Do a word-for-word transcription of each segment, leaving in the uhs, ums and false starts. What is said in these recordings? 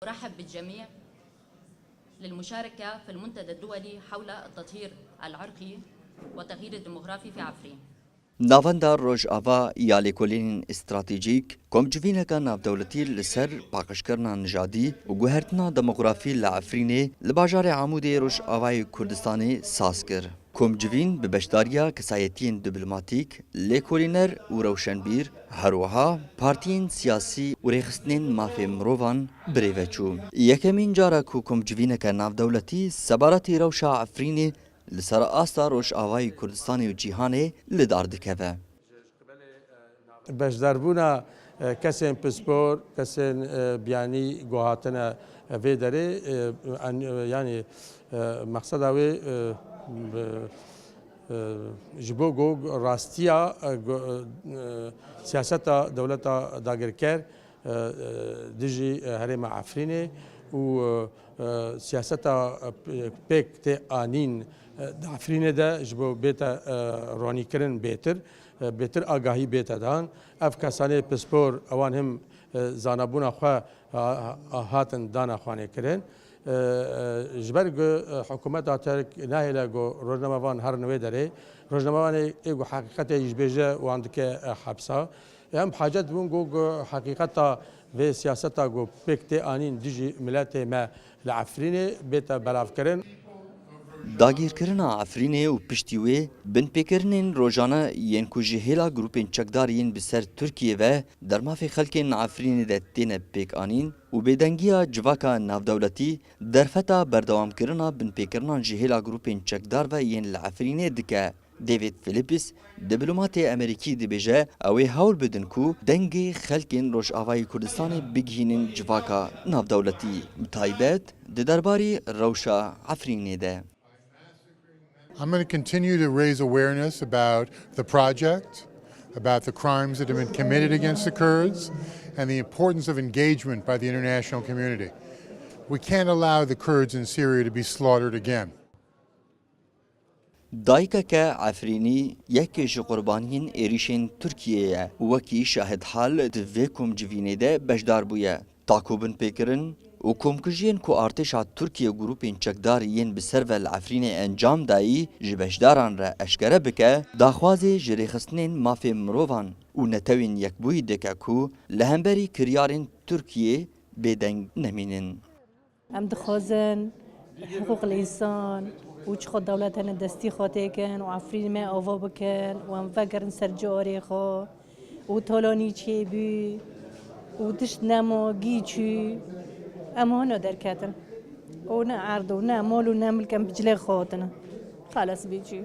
أرحب بالجميع للمشاركة في المنتدى الدولي حول التطهير العرقي والتغيير الديموغرافي في عفرين. Navenda Rojava ya Lêkolînên Stratejîk komcivîneke navdewletî li ser paqijkirina nijadî û guhertina demografî li Efrînê li bajarê Amûdê Rojavayê Kurdistanê saz kir. Komcivîn bi beşdariya kesayetiyên diplomatîk, lêkolîner û rewşenbîr, her wiha partiyên siyasî û rêxistinên mafê mirovan birêve çû. Yekemîn cara ku komcivîneke navdewletî sebaretî rewşa Efrînê li ser asta Rojavayî Kurdistanê û cîhanê li dar dikeve. Beşdarbûna, e, kesên pispor, kesên, e, biyanî ku hatine vê derê, e, en-, e, yanî, e, mexseda wê, e, bi, e, ji bo ku rastiya, e, ku, e, siyaseta dewleta dagirker, e, e, dijî, e, herêma Efrînê û, e, e, siyaseta, e, pêk tê anîn, e, di Efrînê de ji bo bête, e, ronîkirin bêtir, e, bêtir agahî bête dan. Ev kesanê pispor, ewan him, e, zanabûna xwe, a, a, hatin dana xwanê kirin. E, e, ji ber ku, e, hikûmeta Tirk nahêle ku rojnamevan herin wê derê, rojnamevanê ê ku heqîqetê jî bêje wan dike, e, hepsa. Em hacet bûn ku, ku heqîqeta vê siyaseta ku pêk tê anîn dijî miletê me li Efrînê bête belavkirin. Dagîrkirina Efrînê û piştî wê binpêkirinên rojane yên ku ji hêla grûpên çekdar yên bi ser Tirkiyê ve dermafê xelkên Efrînê de têne pêk anîn û bêdengiya civaka navdewletî derfeta berdewamkirina binpêkirinan ji hêla grûpên çekdar ve yên li Efrînê dike. David Phillips, diplomatê Amerîkî dibêje, ew ê hewl bidin ku dengê xelkên Rojavayê Kurdistanê bigihînin civaka navdewletî, bi taybet di derbarî rewşa Efrînê de. I'm gonna continue to raise awareness about the project, about the crimes that have been committed against the Kurds, and the importance of engagement by the international community. We can't allow the Kurds in Syria to be slaughtered again. Dayikeke Efrînî yekê ji qurbaniyên êrîşên Tirkiyê ye û wekî şahidhal di vê komcivînê de beşdar bûye. Ta ku binpêkirin û komkujiyên ku artêşa Tirkiyê grûpên çekdar yên bi ser ve li Efrînê encam dayî ji beşdaran re eşkere bike, daxwazê ji rêxistinên mafê mirovan û Netewên Yekbûyî dike ku li hemberî kiryarên Tirkiyê bêdeng nemînin. Em dixwazin hiqûq li însan û çiqo dewlet hene destî xwe têkin û Efrîn me ava bikin û em vegerin ser carê xwe û talanî çêbû û tişt nema gî çû. Em hona derketin û ne erd û ne mal û ne milk em bi cilê xwe hatine. Xelas bê çû.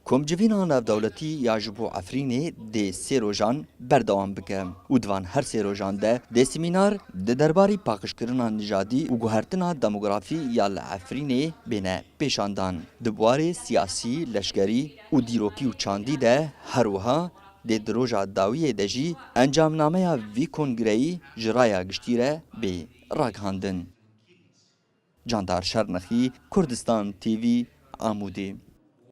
Komcivîna navdewletî ya ji bo Efrînê dê sê rojan berdewam bike û di van her sê rojan de dê semînar di derbarî paqijkirina nijadî û guhertina demografî ya li Efrînê bêne pêşandan. Di buwarê siyasî, leşkerî û dîrokî û çandî de her wiha dê di roja dawiyê de jî encamnameya vî kongreyî ji raya giştî re bê ragihandin. Candar Şernexî, Kurdistan T V, Amûdê.